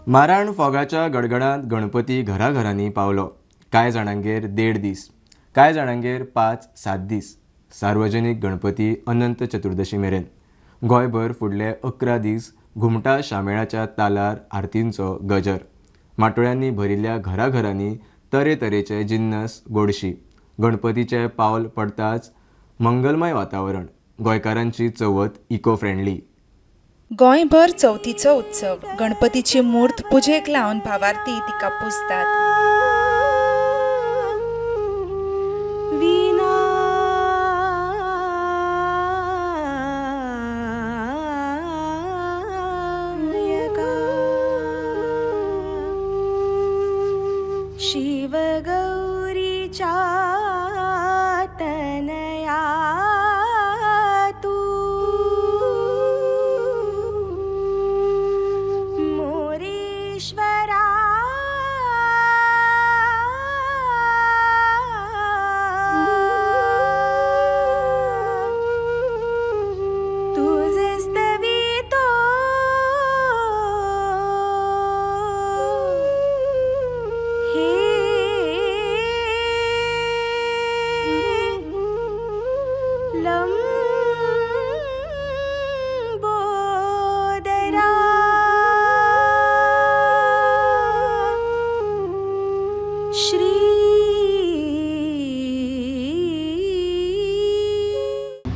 माराण फोगाच्या गडगडांत गणपती घराघरांनी पावलो. कांय जाणांगेर 1.5 दीस, कांय जाणांगेर 5-7 दीस. सार्वजनिक गणपती अनंत चतुर्दशी मेरेन गोंयभर फुडले 11 दीस घुमटा शामेळाच्या तालार आरतींचो गजर. माटोळ्यांनी भरिल्ल्या घराघरांनी तरेतरेचे जिन्नस गोडशी. गणपतीचे पावल पडताच मंगलमय वातावरण. गोंयकारांची चवथ इको फ्रेंडली. गोंयभर चवथीचो उत्सव. गणपतीची मूर्त पुजेक लावन भावार्थी तिका पुजतात.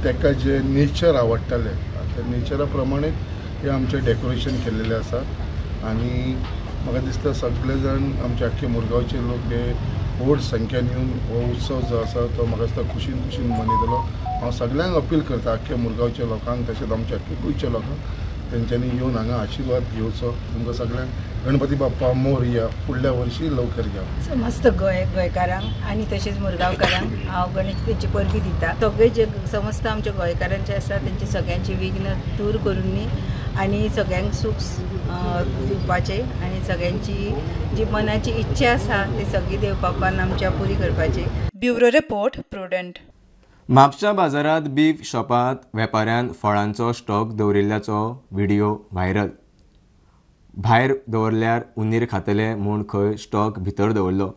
ताका जे नेचर आवडटालें त्या नेचरा प्रमाणे हे आमचें डेकोरेशन केल्लेलें आसा आनी म्हाका दिसता सगळे जाण आमचे आख्खे मुरगांवचे लोक हे व्हड संख्येन येवन हो उत्सव जो आसा तो म्हाका दिसता खुशीन खुशीन मनयतलो. हांव सगळ्यांक अपील करता आख्खे मुरगांवच्या लोकांक तशेंच आमच्या आख्खे गोंयच्या लोकांक तेंच्यांनी येवन हांगा आशिर्वाद घेवचो. तुमकां सगळ्यांक गणपती बाप्पा मोरया, फुडल्या वर्षी लवकर या. समस्त गोंयकारांक आनी तशेंच मुरगांवकारांक हांव गणेश परबी दिता. सगळे जे समस्त आमच्या गोंयकारांचे आसा तेंचे सगळ्यांचे विघ्न दूर करून आनी सगळ्यांक सूख दिवपाचें आनी सगळ्यांची जी मनाची इच्छा आसा ती सगळी देव बाप्पान आमच्या पुरी करपाची. Bureau report, Prudent. म्हापशा बाजारांत बीफ शॉपांत वेपाऱ्यान फळांचो स्टॉक दवरिल्ल्याचो व्हिडिओ व्हायरल. भायर दवरल्यार उंदीर खातले म्हूण खंय स्टॉक भितर दवरलो.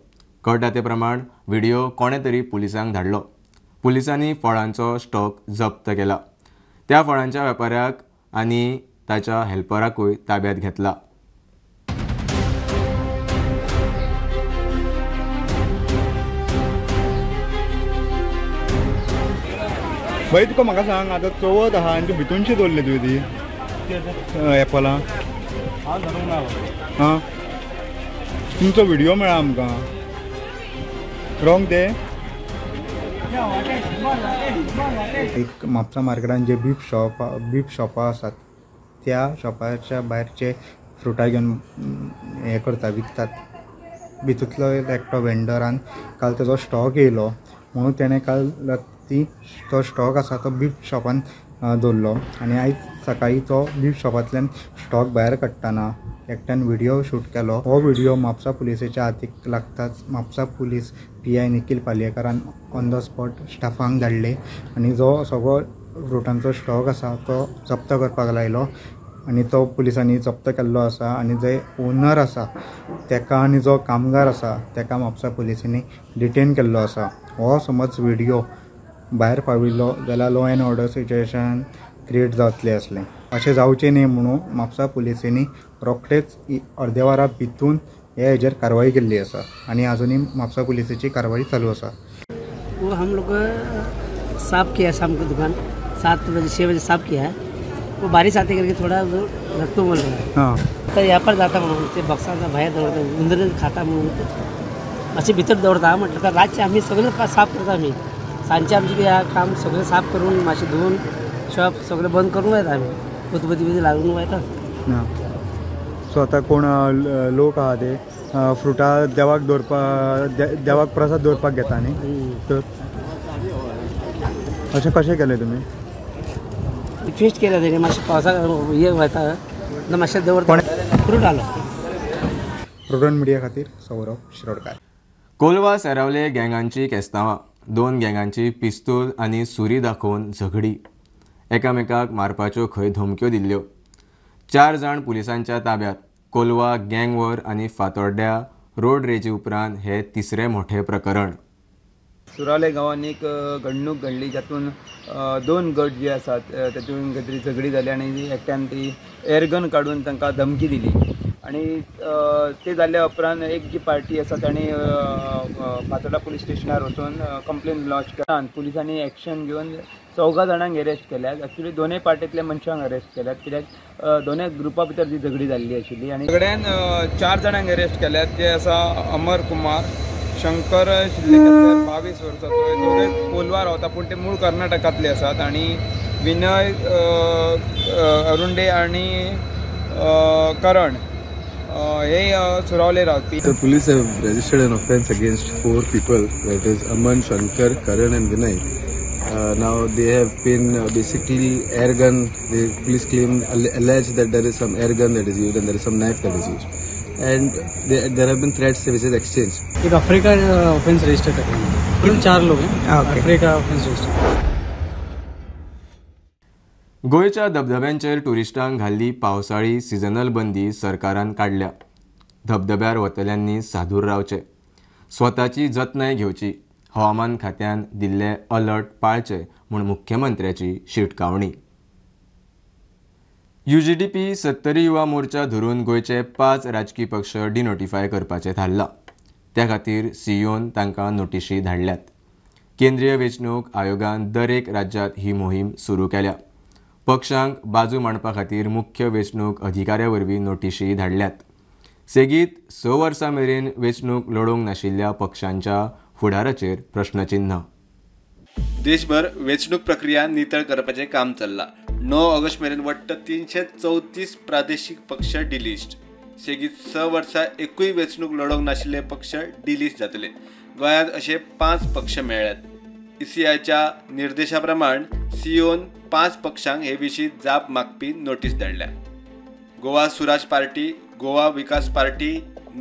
कळटा ते प्रमाण व्हिडिओ कोणें तरी पुलिसांक धाडलो. पुलिसांनी फळांचो स्टॉक जप्त केला. त्या फळांच्या वेपाऱ्याक आनी ताच्या हेल्पराकूय ताब्यात घेतला. भाई तुका म्हाका सांग आतां चवथ आहा आनी तूं भितूनशी दवरले तुवें ती एपलां? हां, तुमचो व्हिडियो मेळ्ळा आमकां. रॉंग ते एक म्हापसा मार्केटान जे बीफ शॉपां आसात त्या शॉपाच्या भायरचे फ्रुटां घेवन हें करता, विकतात. भितूंतलो एकटो वेंडरान काल तेजो स्टॉक येयलो म्हणून तेणें काल राती तो स्टॉक आसा तो बीफ शॉपान दवरलो आनी आयज सकाळीं तो बीफ शॉपांतल्यान स्टॉक भायर काडटना एकट्यान व्हिडियो शूट केलो. हो व्हिडियो म्हापसा पुलिसेच्या हातीक लागताच म्हापसा पुलीस PI Nikhil पालयेकारान ऑन the spot स्टाफांक धाडले आनी जो सगळो फ्रुटांचो स्टॉक आसा तो जप्त करपाक लायलो आनी तो पुलिसांनी जप्त केल्लो आसा आनी जे ओनर आसा तेका आनी जो कामगार आसा तेका म्हापसा पुलिसांनी डिटेन केल्लो आसा. हो समज व्हिडियो भायर पाविल्लो जाल्यार law and order situation create जातलें आसलें. अशें जावचें न्ही म्हणून म्हापसा पुलिसांनी रोखडेच अर्द्या वरा भितून हे हेजेर कारवाई केल्ली आसा आनी आजुनूय म्हापसा पुलिसेची कारवाई चालू आसा. वो हम लोग साफ किया शाम को दुकान 7 बजे 6 बजे साफ किया है. वो बारिश आते करके थोड़ा रत्तू बोल रहा है. हाँ, तर यहाँ पर जाता म्हणून ते बक्साचा भायर दवरता, उंदर खाता म्हणून असे भितर दवरता. म्हटलं तर रातचे आम्ही सगळं साफ करता. आम्ही सांजचे आमचे काम सगळं साफ करून मातशें धुवून शॉप सगळं बंद करून वयता. आमी उदबत्ती बिदी लागून वयता. सो आतां कोण लोक आहा ते फ्रुटां देवाक दवरपा देवाक प्रसाद दवरपाक घेता न्ही, तर अशें कशें केलें तुमी? रिक्वेस्ट केलं तेणी मातशें पावसाक हे वता मातशें दवरता. फ्रूट आलो. प्रुडंट मिडिया खातीर सौरभ शिरोडकार. कोलवा सेरावले गँगांची केस्तांवां. 2 गँगांची पिस्तूल आनी सुरी दाखोवन झगडी. एकामेकाक मारपाच्यो खंय धमक्यो दिल्ल्यो. 4 जाण पुलिसांच्या ताब्यात. कोलवा गँगवॉर आनी फातोड्ड्या रोड रेजी उपरांत हे तिसरें मोठें प्रकरण. सुरावले गांवांत एक घडणूक घडली जातून दोन गट जे आसात तातूंत कांयतरी झगडी जाली आनी एकट्यान ती एअरगन काडून तांकां धमकी दिली आनी ते जाल्या उपरांत एक जी पार्टी आसा तांणी फातोडा पुलीस स्टेशनार वचून कंप्लेन लॉन्च केला. पुलिसांनी एक्शन घेवन 4 जाणांक अरेस्ट केल्यात. एक्चुअली दोनूय पार्टींतल्या मनशांक अरेस्ट केल्यात कित्याक दोनूय ग्रुपा भितर जी झगडी जाल्ली आशिल्ली आनी सगळ्यान 4 जाणांक अरेस्ट केल्यात जे आसा अमर कुमार, शंकर शिल्लेकर 22 वर्साचो, दोगूय कोलवा रावता पूण ते मूळ कर्नाटकांतले आसात आनी विनय अरुंडे आनी करण हे सुरावले रावपी. The police have registered an offence against 4 people, that is Aman, Shankar, Karan and Vinay. Now they have been basically air gun. The police claim allege that there is some air gun that is used and there is some knife that is used, and there have been threats which is exchanged. एक Africa offence register करेंगे, 4 लोग हैं. Africa offence register. गोंयच्या धबधब्यांचेर ट्युरिस्टांक घाल्ली पावसाळी seasonal बंदी सरकारान काडल्या. धबधब्यार वतल्यांनी सादूर रावचें, स्वताची जतनाय घेवची, हवामान खात्यान दिल्ले अलर्ट पाळचे म्हूण मुख्यमंत्र्याची शिटकावणी. UGDP Sattari Yuva Morcha धरून गोंयचे 5 राजकी पक्ष डिनोटिफाय करपाचें थारलां. त्या खातीर सीईओन तांकां नोटिशी धाडल्यात. केंद्रीय वेंचणूक आयोगान दरेक राज्यांत ही मोहीम सुरू केल्या. पक्षांक बाजू मांडपा खातीर मुख्य वेंचणूक अधिकाऱ्या वरवीं नोटिशी धाडल्यात. सेगीत 6 वर्सां मेरेन वेंचणूक लडोवंक नाशिल्ल्या पक्षांच्या फुडाराचेर प्रश्नचिन्ह. देशभर वेंचणूक प्रक्रिया नितळ करपाचें काम चल्लां. 9 ऑगस्ट मेरेन वट्ट 334 प्रादेशीक पक्ष डिलिस्ट. सेगीत 6 वर्सां एकूय वेंचणूक लडोवंक नाशिल्ले पक्ष डिलिस्ट जातले. गोंयांत अशे 5 पक्ष मेळ्ळ्यात. ईसीआयच्या निर्देशा प्रमाण सीईओन 5 पक्षांक हे विशीं जाप मागपी नोटीस धाडल्या. Goa Suraj party, Goa Vikas party,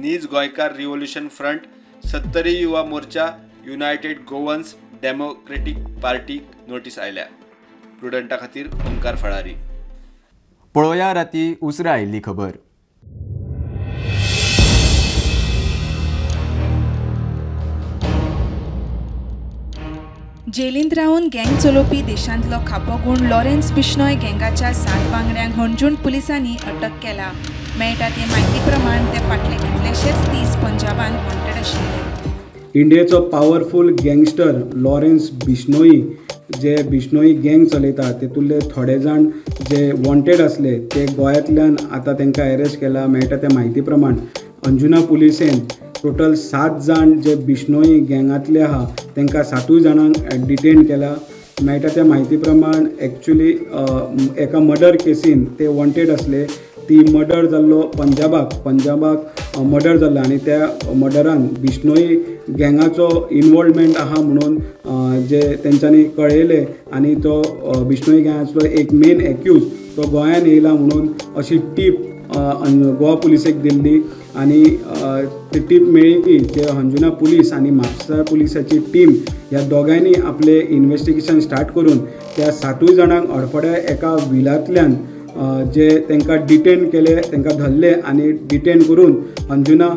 Nij Goenkar revolution front, Sattari Yuva Morcha, united Goans democratic पार्टीक नोटीस आयल्या. प्रुडंटा खातीर ओंकार फळारी. पळोवया राती उसरां आयिल्ली खबर. जेलींत रावन गँग चलोवपी देशांतलो खापो गूण लॉरेन्स बिश्नोय गँगाच्या 7 वांगड्यांक हणजूण पुलिसांनी अटक केला. मेळटा ते म्हायती प्रमाण ते फाटले कितलेशेच दीस पंजाबान वॉन्टेड आशिल्ले. इंडियेचो पावरफूल गँगस्टर लॉरेन्स बिश्नोई जे बिश्नोई गँग चलयता तेतूंतले थोडे जाण जे वॉन्टेड आसले ते गोंयांतल्यान आतां तांकां अरेस्ट केला. मेळटा त्या म्हायती प्रमाण अंजुना पुलिसेन टोटल 7 जाण जे बिश्नोई गँगांतले आहा तांकां 7 जाणांक डिटेन केला. मेळटा त्या म्हायती प्रमाण एक्चुली एका मर्डर केसीन ते वॉन्टेड आसले. ती मर्डर जाल्लो पंजाबाक मर्डर जाल्लो आनी त्या मर्डरान बिश्नोई गँगाचो इनवॉल्वमेंट आहा म्हणून जे तेंच्यांनी कळयलें आनी तो बिश्नोई गँगाचो एक मेन एक्यूज तो गोंयान येयला म्हणून अशी टीप गोवा पुलिसेक दिल्ली आनी ती टीप मेळ्ळी की जे अंजुना पुलीस आनी म्हापसा पुलिसाची टीम ह्या दोगांयनी आपलें इन्वेस्टिगेशन स्टार्ट करून त्या 7 जाणांक अडफड्या एका विलांतल्यान जे तांकां डिटेन केले, तांकां धरले आनी डिटेन करून अंजुना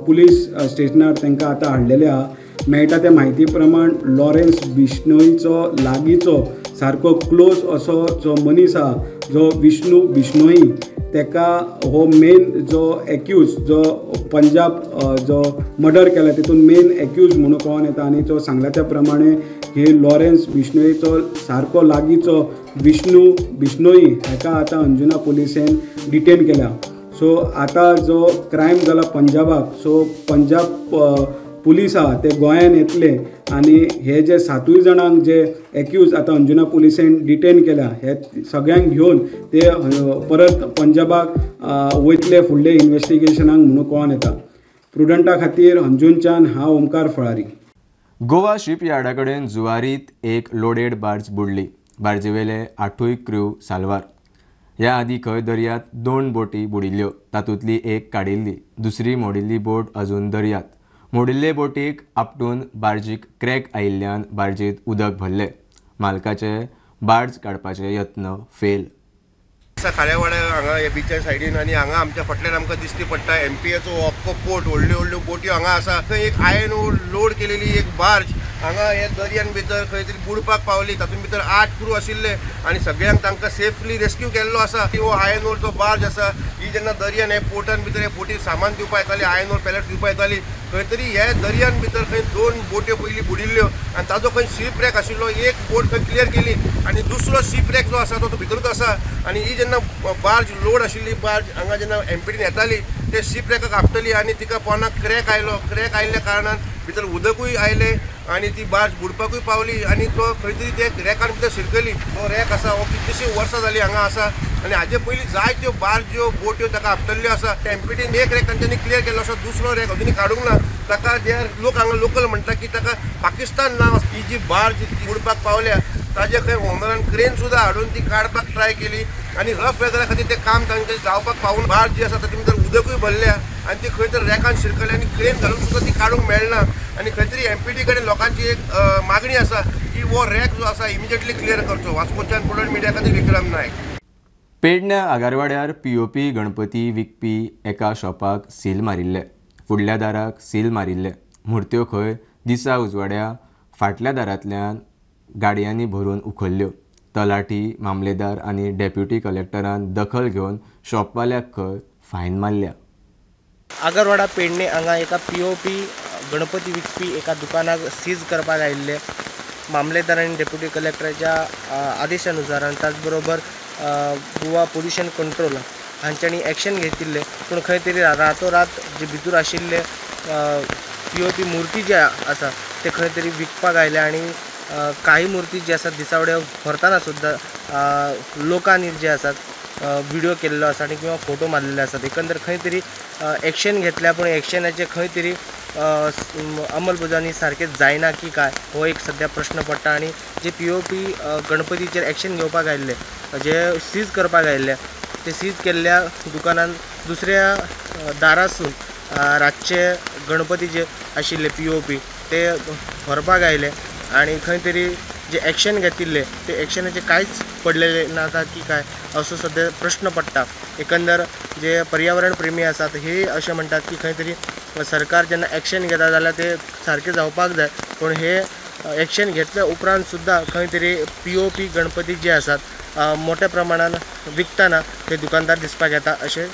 पुलीस स्टेशनार तांकां आतां हाडलेले आहा. मेळटा त्या म्हायती प्रमाण लॉरेन्स बिश्नोईचो लागींचो सारको क्लोज असो जो मनीस आहा जो विष्णू बिश्नोई तेका हो मेन जो एक्यूज जो पंजाब जो मर्डर केला तितून मेन एक्यूज म्हणून कळोन येता आनी तो सांगला त्या प्रमाणे हे लॉरेन्स बिश्नोईचो सारको लागींचो विष्णू बिश्नोई हेका आतां अंजुना पुलिसेन डिटेन केला. सो आतां जो क्रायम जाला पंजाबाक, सो पंजाब पुलीस आहा ते गोंयान येतले आनी हे जे 7 जाणांक जे एक्यूज आतां अंजुना पुलिसेन डिटेन केल्या हे सगळ्यांक घेवन ते परत पंजाबाक वयतले फुडले इन्वेस्टिगेशनाक म्हणून कळोन येता. प्रुडंटा खातीर अंजुनच्यान हांव ओंकार फळारी. गोवा शिपयार्डा कडेन जुवारीत एक लोडेड बार्ज बुडली. बार्जेवेले 8 क्रू साल्वार. ह्या आदीं खंय दर्यांत 2 बोटी बुडिल्ल्यो, तातूंतली एक काडिल्ली, दुसरी मोडिल्ली बोट अजून दर्यांत. मोडिल्ले बोटीक आपटून बार्जीक क्रॅक आयिल्ल्यान बार्जीत उदक भरलें. मालकाचे बार्ज काडपाचे यत्न फेल. आसा खाऱ्यावाड्या हांगा हे बिचा सायडीन आनी हांगा आमच्या फाटल्यान आमकां दिश्टी पडटा एमपीएचो अख्खो पोर्ट, व्हडल्यो व्हडल्यो बोट्यो हांगा आसा. थंय एक आयर्न ओर लोड केलेली एक बार्ज हांगा हे दर्यान भितर खंय तरी बुडपाक पावली. तातूंत भितर 8 क्रू आशिल्ले आनी सगळ्यांक तांकां सेफली रेस्क्यू केल्लो आसा. हो आयर्न ओरचो बार्ज आसा ही जेन्ना दर्यान हे पोर्टान भितर हे बोटीर सामान दिवपा येताली, आयर्न ओर पॅलेट्स दिवपा येताली, खंय तरी हे दर्यान भितर खंय 2 बोट्यो पयलीं बुडिल्ल्यो आनी ताजो खंय शिप रॅक आशिल्लो. एक बोट खंय क्लियर केली आनी दुसरो शिप रॅक जो आसा तो भितरूच आसा. आनी ही जेन्ना बार्ज लोड आशिल्ली बार्ज हांगा जेन्ना एमपीटीन येताली ते शिप रॅकाक आपटली आनी तिका पोनाक क्रॅक आयलो. क्रॅक आयिल्ल्या कारणान भितर उदकूय आयलें आनी ती बार्ज बुडपाकूय पावली आनी तो खंय तरी ते रॅकान भितर शिरकली. तो रॅक आसा हो कितलीशीं वर्सां जालीं हांगा आसा आनी हाजे पयलीं जायत्यो बार्ज्यो बोट्यो ताका आपटल्ल्यो आसा. एमपीटीन एक रॅक तांच्यांनी क्लियर केल्लो आसा, दुसरो रॅक अजुनूय काडूंक ना. ताका जे लोक हांगा लोकल म्हणटा की ताका पाकिस्तान नांव. ही जी बार्ज बुडपाक पावल्या ताजे खंय ओनरान क्रेन सुद्दां हाडून ती काडपाक ट्राय केली आनी रफ वेदरा खातीर तें काम तांचें जावपाक पावून बार्ज जी आसा तातूंत भितर उदकूय भरल्या आनी ती खंय तरी रॅकान शिरकली आनी क्रेन घालून सुद्दां ती काडूंक मेळना. आनी खंय तरी एमपीटी कडेन लोकांची एक मागणी आसा की हो रॅक जो आसा इमिजिएटली क्लियर करचो. वास्कोच्यान प्रुडंट मिडिया खातीर विक्रम नायक. पेडण्या आगारवाड्यार पीओपी गणपती विकपी एका शॉपाक सील मारिल्ले, फुडल्या दाराक सील मारिल्ले. मुर्त्यो खंय दिसा उजवाड्या फाटल्या दारांतल्यान गाडयांनी भरून उखल्ल्यो. तलाठी, मामलेदार आनी डेप्युटी कलेक्टरान दखल घेवन शॉपवाल्याक खंय फायन मारल्या. आगरवाडा पेडणे हांगा एका पीओपी गणपती विकपी एका दुकानाक सीज करपाक आयिल्ले. मामलेदार आनी डेप्युटी कलेक्टराच्या आदेशानुसार आनी त्याचबरोबर गोवा पोल्युशन कंट्रोल हांच्यांनी एक्शन घेतिल्ले. पूण खंय तरी रातोरात जे भितर आशिल्ले पीओपी मुर्ती जे आसा ते खंय तरी विकपाक आयले आनी काही मूर्ती जे आसात दिसावड्या व्हरतना सुद्दां लोकांनी जे आसात व्हिडिओ केल्लो आसा आनी किंवा फोटो मारलेले आसात. एकंदर खंय तरी एक्शन घेतल्या पूण एक्शनाचे खंय तरी अंमलबजावणी सारकें जायना की काय हो एक सद्या प्रश्न पडटा. आनी जे पीओपी गणपतीचेर एक्शन घेवपाक आयिल्ले, जे सीज करपाक आयिल्ले, ते सीज केल्ल्या दुकानान दुसऱ्या दारासून रातचे गणपती जे आशिल्ले पीओपी ते व्हरपाक आयले आनी खंय तरी जे एक्शन घेतिल्ले ते एक्शनाचे कांयच पडलेले ना की काय असो सद्या प्रश्न पडटा. एकंदर जे पर्यावरण प्रेमी आसात हे अशें म्हणटात की खंय तरी सरकार जेन्ना एक्शन घेता जाल्यार ते सारकें जावपाक जाय, पूण हे एक्शन घेतल्या उपरांत सुद्दां खंय तरी पीओपी गणपती जे आसात मोठ्या प्रमाणान विकतना ते दुकानदार दिसपाक येता अशें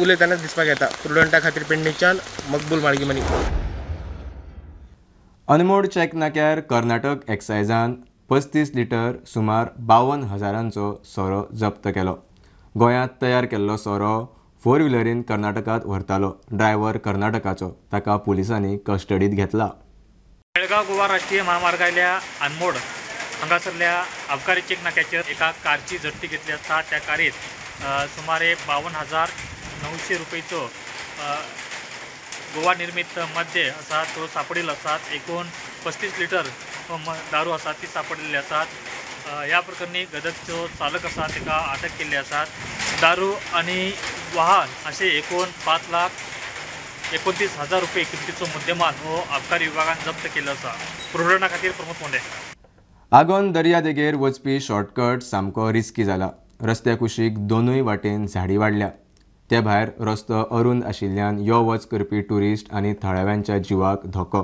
उलयतना दिसपाक येता. प्रुडंटा खातीर पेडणेच्यान मकबूल माळगीमनी. अनमोड चेक नाक्यार कर्नाटक एक्सायजान 35 लिटर सुमार 52,000 सोरो जप्त केलो. गोंयांत तयार केल्लो सोरो 4 व्हिलरीन कर्नाटकांत व्हरतालो. ड्रायव्हर कर्नाटकाचो, ताका पुलिसांनी कस्टडीत घेतला. बेळगांव गोवा राष्ट्रीय महामार्गावयल्या अनमोड हांगासरल्या अबकारी चेक नाक्याचेर एका कारची झडटी घेतली आसता त्या कारीत सुमारे 52,900 रुपयेचो गोवा निर्मित मद्य आसा तो सापडिल्लो आसा. एकूण 35 लिटर दारू आसा ती सापडिल्ली आसात. ह्या प्रकरणी गदगचो चालक आसा ताका अटक केल्ली आसात. दारू आनी वाहन अशें एकूण 5,29,000 रुपये किमतीचो मुद्देमाल हो अबकारी विभागान जप्त केल्लो आसा. प्रुडंटा खातीर प्रमोद मोंडे. आगोंद दर्यादेगेर वचपी शॉर्टकट सामको रिस्की जाला. रस्त्या कुशीक दोनूय वाटेन झाडी वाडल्या. ते भायर रस्तो अरुंद आशिल्ल्यान यो वच करपी ट्युरिस्ट आनी थळाव्यांच्या जिवाक धोको.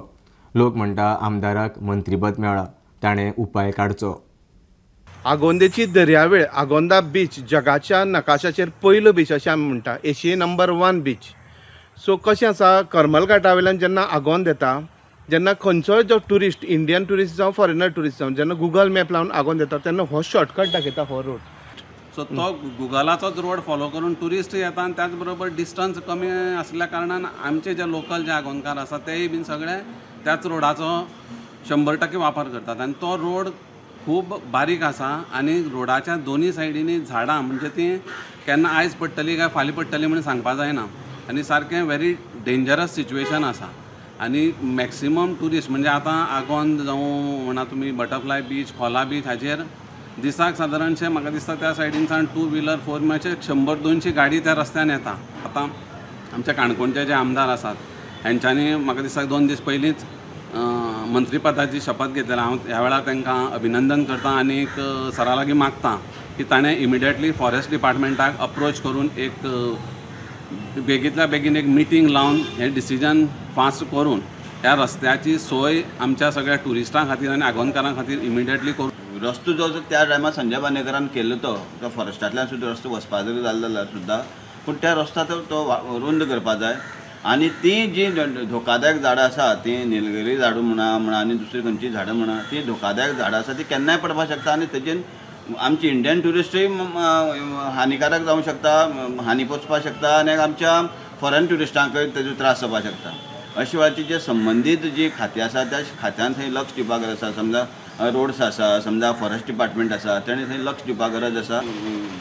लोक म्हणटा आमदाराक मंत्रीपद मेळ्ळा, ताणें उपाय काडचो. आगोंदेची दर्यावेळ, आगोंदा बीच जगाच्या नकाशाचेर पयलो बीच अशें आमी म्हणटा, एशिये नंबर 1 बीच. सो कशें आसा, करमलघाटा वयल्यान जेन्ना आगोंद येता जेन्ना खंयचोय जो ट्युरिस्ट, इंडियन ट्युरिस्ट जावं फॉरेनर ट्युरिस्ट जावं, जेन्ना गुगल मॅप लावन आगोंद येता तेन्ना हो शॉर्टकट दाखयता हो रोड. सो तो गुगलाचोच रोड फॉलो करून ट्युरिस्ट येता आनी त्याच बरोबर डिस्टन्स कमी आसल्या कारणान आमचे जे लोकल जे आगोंदकार आसा तेय बीन सगळे त्याच रोडाचो 100% वापर करतात. आनी तो रोड खूब बारीक आसा आनी रोडाच्या दोनूय सायडींनी झाडां, म्हणजे ती केन्ना आयज पडटली काय फाल्यां पडटली म्हणून सांगपा जायना आनी सारकें व्हेरी डेंजरस सिच्युएशन आसा. आनी मॅक्सिमम ट्युरिस्ट म्हणजे आतां आगोंद जावं म्हणा तुमी बटरफ्लाय बीच, खोला बीच हाजेर दिसाक सादारणशें म्हाका दिसता त्या सायडीनसान 2 व्हिलर 4 व्हिलर 100-200 गाडी त्या रस्त्यान येता. आतां आमच्या काणकोणचे जे आमदार आसात हेंच्यांनी म्हाका दिसता 2 दीस पयलींच मंत्रीपदाची शपथ घेतलेला. हांव ह्या वेळार तांकां अभिनंदन करता आनी सरा लागीं मागता की ताणें इमिडिएटली फॉरेस्ट डिपार्टमेंटाक अप्रोच करून एक बेगींतल्या बेगीन एक मिटींग लावन हें डिसिजन फास्ट करून ह्या रस्त्याची सोय आमच्या सगळ्या ट्युरिस्टां खातीर आनी आगोंदकारां खातीर इमिडिएटली करून. रस्तो जो त्या टायमार संजय बांदेकरान केल्लो तो फॉरेस्टांतल्यान सुद्दां रस्तो वचपा जरी जालो जाल्यार सुद्दां पूण त्या रस्तो तो रुंद करपा जाय आनी ती जी धोकादायक झाडां आसा ती निलगिरी झाडां म्हणा आनी दुसरी खंयची झाडां म्हणा ती धोकादायक झाडां आसा ती केन्नाय पडपाक शकता आनी तेजेन आमची इंडियन ट्युरिस्टूय हानिकारक जावंक शकता, हानी पोचपाक शकता आनी आमच्या फॉरेन ट्युरिस्टांकय तेजो त्रास जावपाक शकता. अशे वेळाची जे संबंदीत जी खातीं आसा त्या खात्यान थंय लक्ष दिवपाक गरज आसा. समजा रोड्स आसा, समजा फॉरेस्ट डिपार्टमेंट आसा, तेणी थंय लक्ष दिवपाक गरज आसा.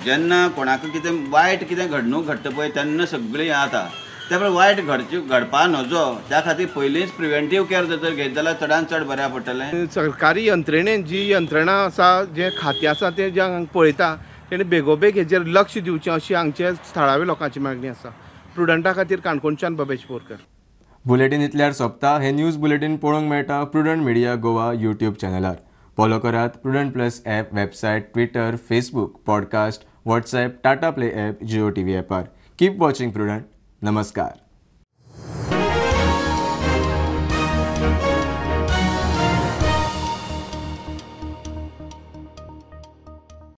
जेन्ना कोणाक कितें वायट कितें घडणूक घडटा पळय तेन्ना सगळीं हें जाता, त्या प्रमाणे वायट घडपा नजो त्या खातीर पयलींच प्रिवेंटीव केअर जर घेत जाल्यार चडान चड बऱ्याक पडटलें. सरकारी यंत्रणेन जी यंत्रणा आसा, जे खातें आसा तें जे हांगा पळयता तेणें बेगोबेग हेजेर लक्ष दिवचें अशी हांगचे थळाव्या लोकांची मागणी आसा. प्रुडंटा खातीर काणकोणच्यान बबेश बोरकर. बुलेटीन इतल्यार सोंपता. हे न्यूज बुलेटीन पळोवंक मेळटा प्रुडंट मिडिया गोवा यूट्यूब चॅनलार. फॉलो करात Prudent plus app, website, Twitter, Facebook, podcast, WhatsApp, Tata Play app, Jio TV ॲपार. Keep watching Prudent. नमस्कार.